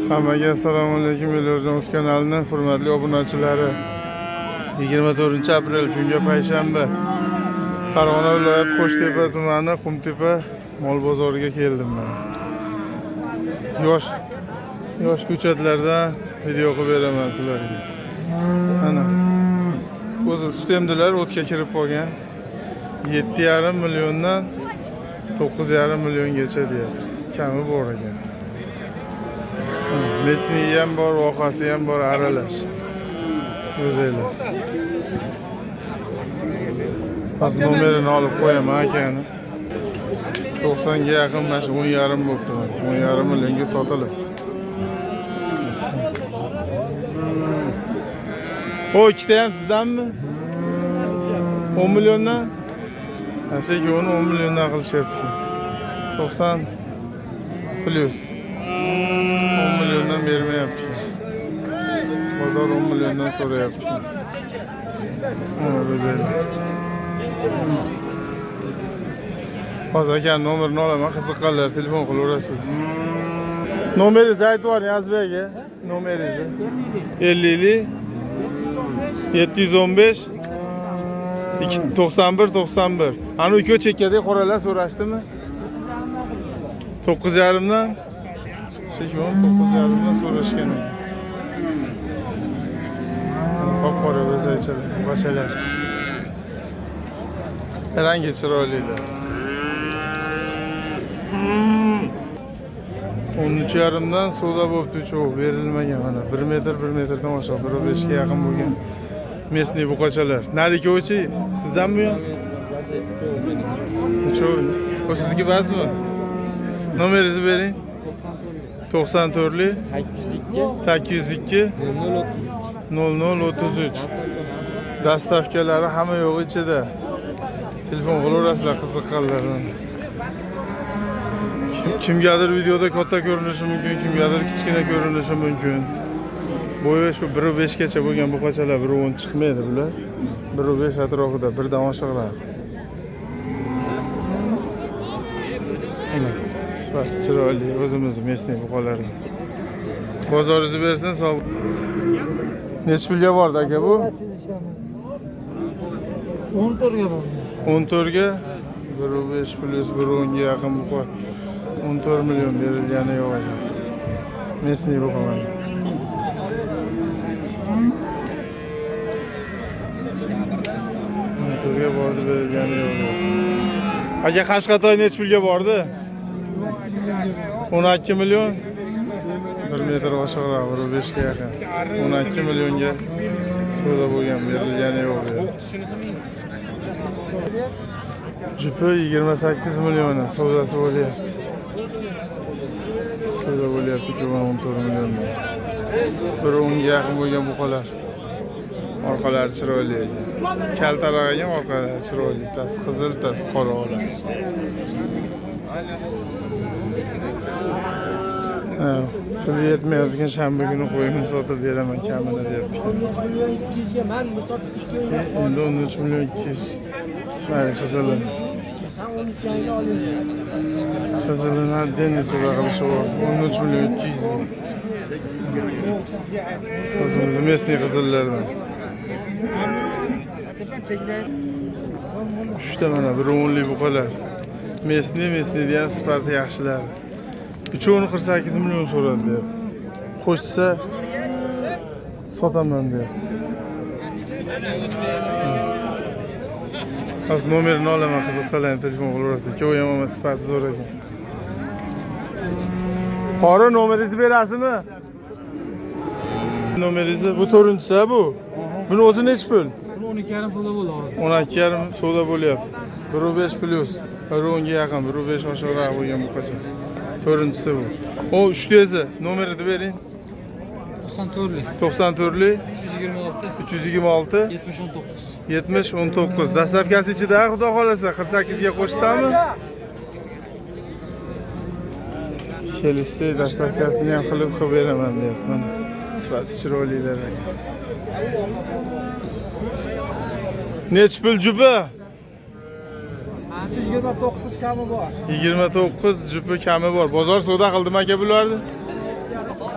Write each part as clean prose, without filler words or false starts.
Hammaga assalomu alaykum, Elyorjon Uz kanalini hurmatli obunachilari. 24 aprel kunga payshanba. Farg'ona viloyati Qo'shtepa tumani Qumtepa mol bozoriga keldim men. Yosh yosh ko'chatlardan video qilib beraman sizlarga. Ana. O'zi sut emdilar, o'tga kirib qolgan. 7,5 milliondan 9,5 milliongacha deyapti. Kami bor ekan. Местный ham bor, voqasi ham bor, aralash. O'zinglar. Hozir nomerini olib qo'yaman akani. 90 ga yaqin, mana shu 10,5 bo'libdi. 10,5 millionga sotilibdi. O ikkita ham sizdanmi? 10 milliondan? Mana shu ikkovini 10 milliondan qilishyapti. 90 plyus. 10 milliondan bermayapti. Bozor 10 milliondan so'rayapti. Mana go'zal. Hozir aka nomerini olaman, qiziqqanlar telefon qilaverasiz. Nomeringizni aytib yuboring, Azizbek aka. Nomeringizni. 50 715 91 91. Ana uka chekkadagi qoralar so'rashdimi? 9,5dan? Shekon 9,5dan so'rashgan ekan. Qop-qora o'zaychalar, buqachalar. Rangi chiroyli. 13,5dan savdo bo'libdi, uchovi berilmagan mana 1 metr, 1 metrdan oshiq, 1,5 ga yaqin bo'lgan местный buqachalar. Nari ikkovichi sizdanmi yo? Uchovi. O sizniki emasmi? Nomeringizni bering. 94lik 802 802 0033. 0033. Dastavkalari hamma yo'q ichida. Telefon qilaverasizlar qiziqqanlar. Kimgadir videoda katta ko'rinishi mumkin, kimgadir kichkina ko'rinishi mumkin. Bo'yi shu 1,5 gacha bo'lgan buqachalar 1,10 chiqmaydi bular. 1,5 atrofida, birdan oshiqlar. Mana sifati chiroyli, o'zimizni местный buqalar. Bozoringizni bersin, sog'. Nechi pulga bordi aka bu? 14 ga bordi. 14 ga 1,5 plyus 1,10 ga yaqin buqa. 14 million berilgani yo'q ekan. Местный buqa mana. 14 ga bordi, berilgani yo'q. Aka, Qashqatoy nechi pulga bordi? 12 million. 1 metr oshiqroq, 1,5 ga yaqin. 12 millionga savdo bo'lgan, berilgani yo'q bu yerda. Jupi 28 million savdosi bo'lyapti. Savdo bo'lyapti 14 milliondan. Bir o'nga yaqin bo'lgan buqalar. Orqalari chiroyli ekan. Kaltaroq ekan, orqalari chiroyli. Bittasi qizil, bittasi qora ola. Ha, puli yetmayapti ekan, shanba kuni qo'yimni sotib beraman kamini deyapti. 13 million 200 ga man bu sotib 2 o'yinga Endi 13 million 200. Mayli, qizilini. Sen 13 ga oling. Qizilini отдельно savdo qilishi bor. 13 million 200 ming. O'zimizni местный qizillardan. Uchta mana bir o'nlik buqalar. Местный, местный degan sifati yaxshilari. 3,48 million so'radi deyapti. Qo'shsa sotaman deyapti. Hozir nomerini olaman, qiziqsalar ham telefon qilaverasiz. Ikkovi ham ama sifati zo'r ekan. Qora, nomeringizni berasizmi? Nomeringizni, bu to'rtinchisi bu. Buni o'zi nechi pul? Buni 12,5 savdo bo'ldi hozir. 12,5 savdo bo'lyapti. 1,5 plyus. 1,10 ga yaqin, 1,5 oshiqroq bo'lgan buqacha. To'rtinchisi bu. O uchtasi nomerini bering. 94lik 94lik 326 326 70 19. 70 19. Dastavkasi ichida, xudo xolasa 48 ga qo'shsami? Kelishsak dastavkasini ham qilib qilib beraman deyapti mana. Sifati chiroylilar ekan. Nechi pul jubi? 29 kami bor. 29 jupi kami bor. Bozor savdo qildimi aka bularni?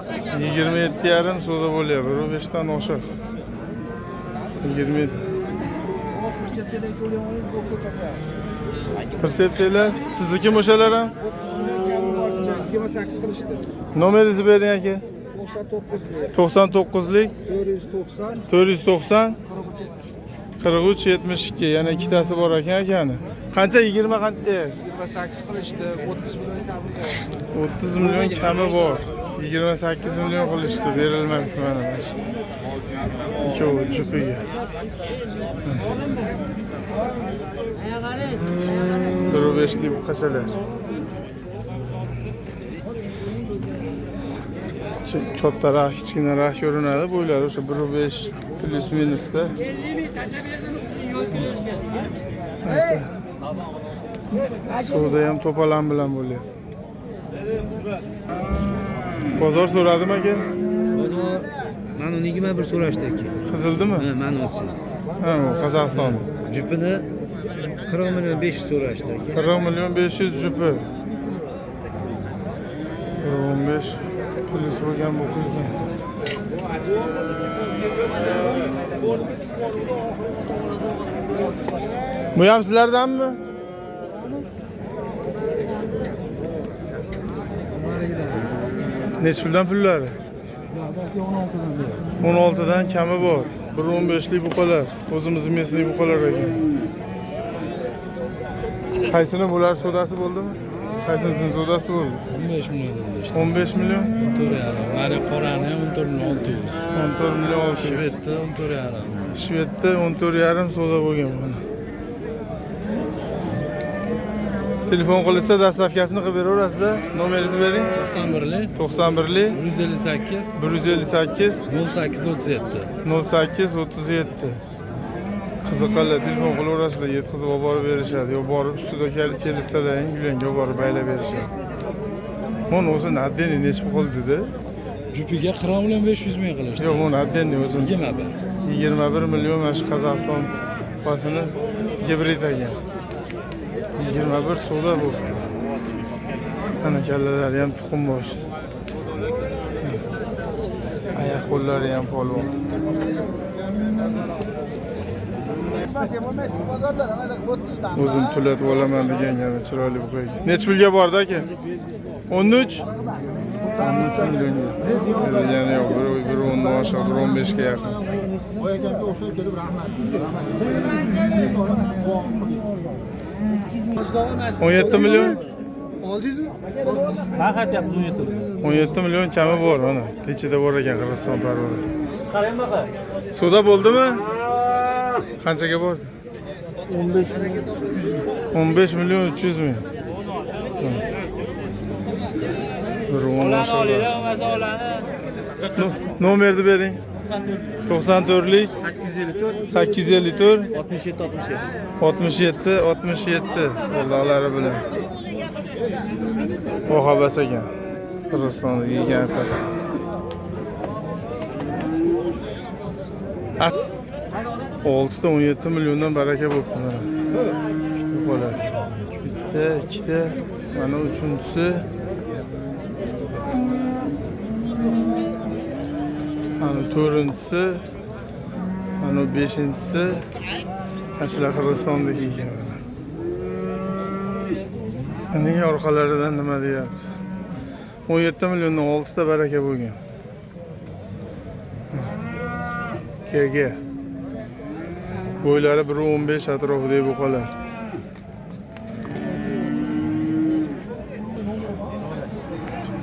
27,5 savdo bo'lyapti. 1.5 dan oshiq. 27. Perseptilar siznikimi o'shalar ham? 28 qilishdi. Nomeringizni bering aka. 99 99lik 490 490 43 72. Yana ikkitasi bor ekan akani. Qancha 20 qancha? 28 qilishdi. 30 million kami bor. 30 million kami bor. 28 million qilishdi, berilmabdi mana mana shu. Ikkovi jupiga. 1.5lik buqachalar. Kattaroq, kichkinaroq ko'rinadi. Bo'ylari o'sha 1.5 plus minusda. Suvda ham to'palan bilan bo'lyapti. Bozor so'radimi aka? Bozor mana uni 21 so'rashdi aka. Qizildimi? Ha, mana unisi. Ha, u Qozog'iston. Jupini 40 million 500 so'rashdi aka. 40 million 500 jupi. 15 plus bo'lgan bu ekan. Bu ham sizlardanmi? Necha puldan pullari? 16dan beradi. 16 dan kami bor. 1.15lik buqalar. O'zimizni местный buqalar ekan. Qaysini bular savdosi bo'ldimi? Qaysinisini savdosi bo'ldi? 15 million deyishdi. 15 million? 14,5. Mana qorani 14 million 600. 14 million 600. Shvedda 14,5. Shvedda 14,5 savdo bo'lgan mana. Telefon qilishsa dastavkasini qilib beraverasiz-a? Nomeringizni bering. 91lik 91lik 158 158 08 37. 08 37. Qiziqqanlar telefon qilaverasizlar, yetkazib olib borib berishadi. Yo borib ustida kelib kelishsalaring, uylarga olib borib baylab berishadi. Buni o'zi naddenni nechi pul qildi dedi? Jupiga 40 million 500 ming qilishdi. Yo'q, buni naddenni o'zi 21. 21 million mana shu Qozog'iston buqasini gibrid ekan. 21 savdo bo'libdi. Ana kallalari ham tuxumbosh. Oyoq qo'llari ham polvon. O'zim to'latib olaman degan yana chiroyli buqa ekan. Necha pulga bordi aka? 13? 13 millionga. Berilgani yo'q, bir 10dan oshiq, bir 15 ga yaqin. 17 million? Oldingizmi? Narx aytyapmiz 17 million. 17 million kami bor mana. Ichida bor ekan Qirg'iziston parvari. Qarang baqa. Savdo bo'ldimi? Qanchaga bordi? 15 million 300 ming. Bir o'n Olani olinglar, bo'lmasa olani. Nomerni bering. 94lik 854 854 67 67. 67 67 o'rtoqlari bilan. Muhabbas ekan. Qirg'izistonda yegan payt. 6ta 17 milliondan baraka bo'pti mana. Buqalar. Bitta, ikkita, mana uchinchisi. Mana to'rtinchisi, mana beshinchisi. Qanchalar Qirg'izistondagi ekan mana. Uning orqalaridan nima deyapti? 17 milliondan 6 ta baraka bo'lgan. KG. Bo'ylari 1.15 atrofidagi buqalar.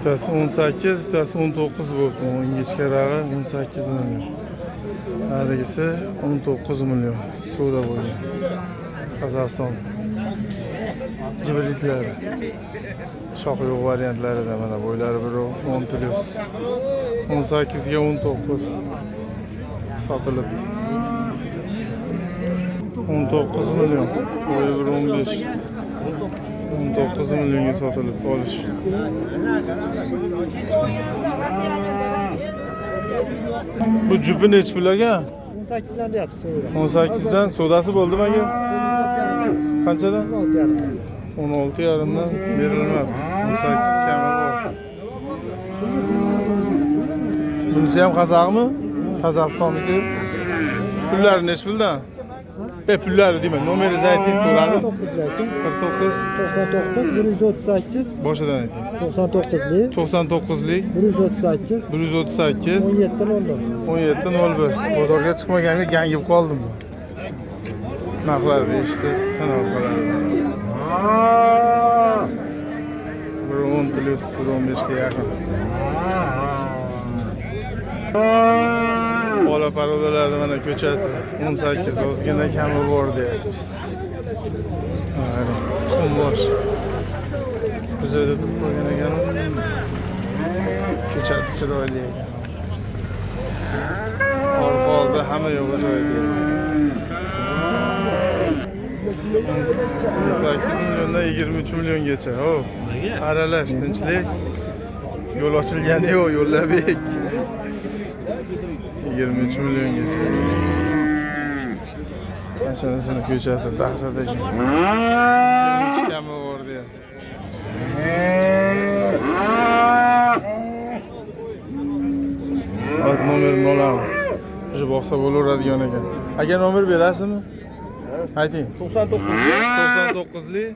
Bittasi 18, bittasi 19 bo'libdi. Ingichkarog'i 18 million. Narigisi 19 million savdo bo'lgan. Qozog'iston gibridlari. Shox yo'q variantlarida mana bo'ylari 1.10 plus. 18 ga 19 sotilibdi. 19 million. Bo'yi 1.15. 19 millionga sotilibdi olish. Bu jupi nechi pul aka? 18dan deyapsiz so'ra. 18 dan savdosi bo'ldimi aka? Qanchadan? 16,5. 16,5 dan berilmabdi. 18 kami bor. Bunisi ham qozoqmi? Qozog'istonniki. Pullari nechi puldan? Pullari deyman, nomeringizni ayting, so'radim. 49 49 99 138 boshidan ayting. 99lik 99lik 138 138 17 00. 17.01. Bozorga chiqmaganga gangib qoldim. Narxlarni eshitib, mana orqalari. 1.10 plus 1.15 ga yaqin. Bola parodalarda mana ko'chati 18 ozgina kami bor deyapti. Mana tuxumbosh. Bu joyda turib qolgan ekan. Ko'chati chiroyli ekan. Orqa oldi hamma yo'g'i joyida. 18 milliondan 23 milliongacha. Ho. Aralash tinchlik. Yo'l ochilgani yo'q, yo'llar bek. 23 milliongacha. Mashinasini ko'chati dahshat ekan. 23 kami bor deyapti. Hozir nomerini olamiz. Shu boqsa bo'laveradigan ekan. Aka nomer berasizmi? Ayting. 99lik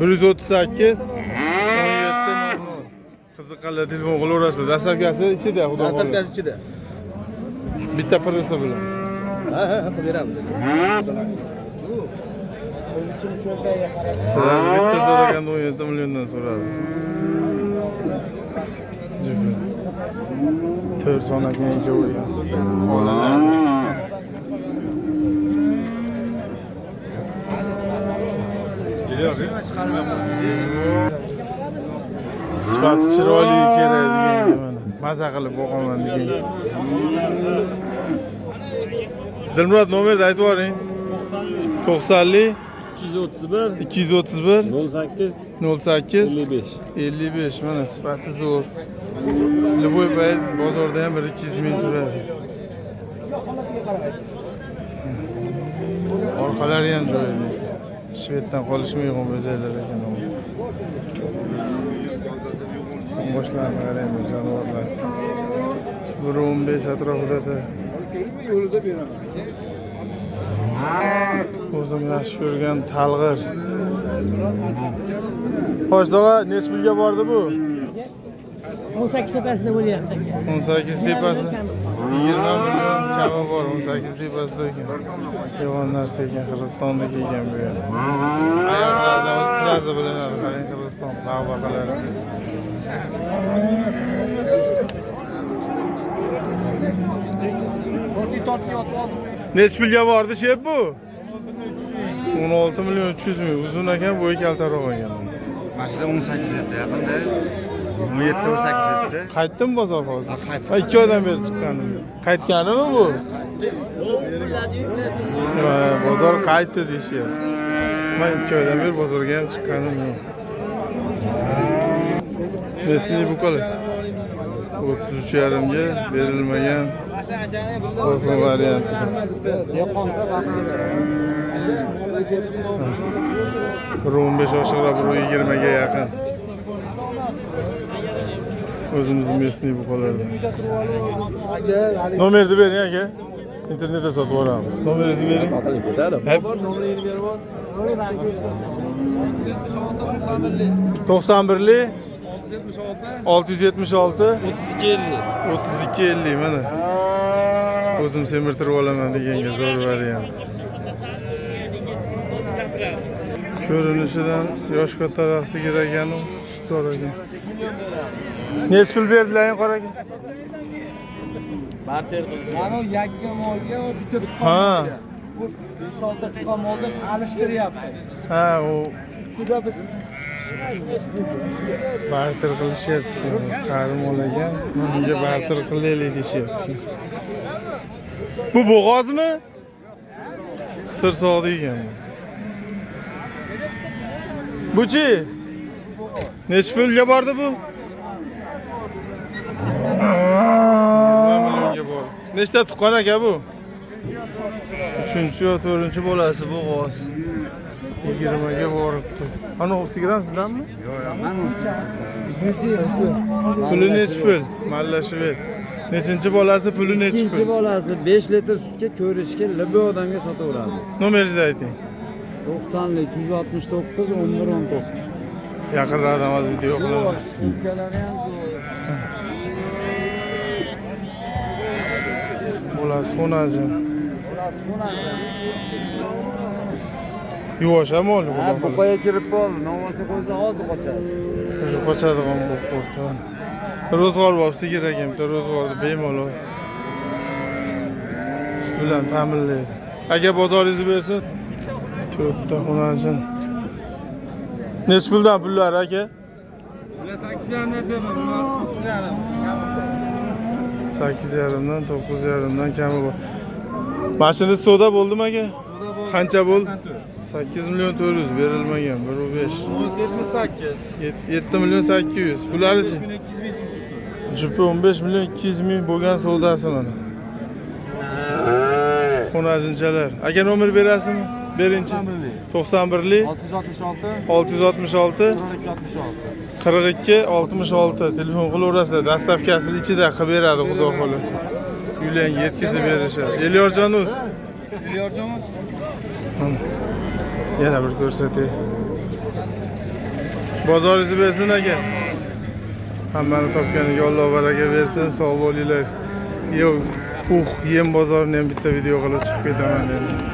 138 17 00. Qiziqqanlar telefon qilaverasizlar. Dastlabkasi ichida, xudo xohlasa. Dastlabkasi ichida. Bitta prosa bilan. Ha, ha, qilib beramiz aka. Sirasi bitta so'raganda 17 milliondan so'radi. Jufi. 4 son ekan ikkovi ham. Bolalar. Sifati chiroyli kerak deganga mana. Maza qilib boqaman deganga. Dilmurod nomerni aytib yuboring. 90lik 231 231 08 08 55. 55. Mana sifati zo'r. Любой payt bozorda ham 1-200 ming turadi. Orqalari ham joyida. Shveddan qolishmaydigan bo'zaylar ekan. Boshlarni qarang bu jonivorlar. 1.15 atrofida. O'zim yaxshi ko'rgan talg'ir. Xo'sh, tog'a, necha pulga bordi bu? 18 tepasida bo'lyapti aka. 18 tepasida. 20 million kami bor, 18 tepasida ekan. Yo'g'on narsa ekan, Qirg'izistonniki ekan bu ham. Ayoqlaridan o'zi sirasi bilinadi, qarang Qirg'iziston lavbaqalari. Necha pulga bordi shep bu? 16 million 300 ming. Uzun ekan, bo'yi kaltaroq ekan. Mashina 18 edi yaqinda. 17 18 edi. Qaytdimi bozor hozir? 2 oydan beri chiqqanim. Qaytganimi bu? Bozor qaytdi deyishyapti. Men 2 oydan beri bozorga ham chiqqanim yo'q. Mesni bu qo'li. 33,5 ga berilmagan o'zini variantida. 1.15 oshiqroq 1.20 ga yaqin. O'zimizni mesni buqalardan. Nomerni bering aka. Internetda sotib yuboramiz. Nomeringizni bering. Sotilib ketadi. 91lik 676 32 50. 32 50 mana. O'zim semirtirib olaman deganga zo'r variant. Ko'rinishidan yosh kattaroq sigir ekan, sutdor ekan. Necha pul berdilar qora aka? Barter qilish. Mana yakka molga bitta tuqqan Ha. Bu 5-6 tuqqan molni alishtiryapti. Ha, u Ustida biz barter qilishyapti. Qari mol ekan. Bunga barter qilaylik deyishyapti. Bu bo'g'ozmi? Qisir sog'di ekan bu. Buchi? Necha pulga bordi bu? 20 millionga bordi. Nechta tuqqan aka bu? 3-chi yo 4-chi bolasi bo'g'oz. 20 ga boribdi. Ana sigir ham sizdanmi? Yo'q, yo'q, men Puli nechi pul? Malla shved. Nechinchi bolasi, puli nechi Ikkinchi pul? bolasi 5 litr sutga ko'rishga libi odamga sotaveramiz. Nomeringizni ayting. 90 369 11 19. Yaqinroqdan hozir video qilaman. Sutkalari ham zo'r. Bolasi xonajin. Bolasi xonajin. Yuvosh ha mol. Ha, buqaga kirib qoldi. Novvoyga qo'ysa hozir qochadi. O'sha qochadigan bo'lib qoldi. Ro'zg'or bop sigir ekan, bitta ro'zg'orni bemalol sut bilan ta'minlaydi. Aka, bozoringizni bersin. To'rtta xonajin. Nechi puldan pullari, aka? Bular 8,5 deyman, bular 9,5. 8,5 dan 9,5 dan kami bor. Mashina savdo bo'ldimi, aka? Qancha bo'ldi? 8 million 400 berilmagan, 1.5. 78. 7 million 800. Bularichi? 200 ming so'm jupi. Jupi 15 million 200 ming bo'lgan savdosi mana. Xo'nazinchalar. Aka, nomer berasizmi? Berinchi. 91lik 666 666 42 66. 42 66 telefon qilaverasizlar. Доставка sini ichida qilib beradi, xudo xohlasa. Uylarga yetkazib berishadi. Elyorjon uz. Elyorjonuz. Yana bir ko'rsatay. Bozoringizni bersin, aka. Hammani topganiga Alloh baraka bersin. Sog' bo'linglar. Yo'q, pux yem bozorini ham bitta video qilib chiqib ketaman endi.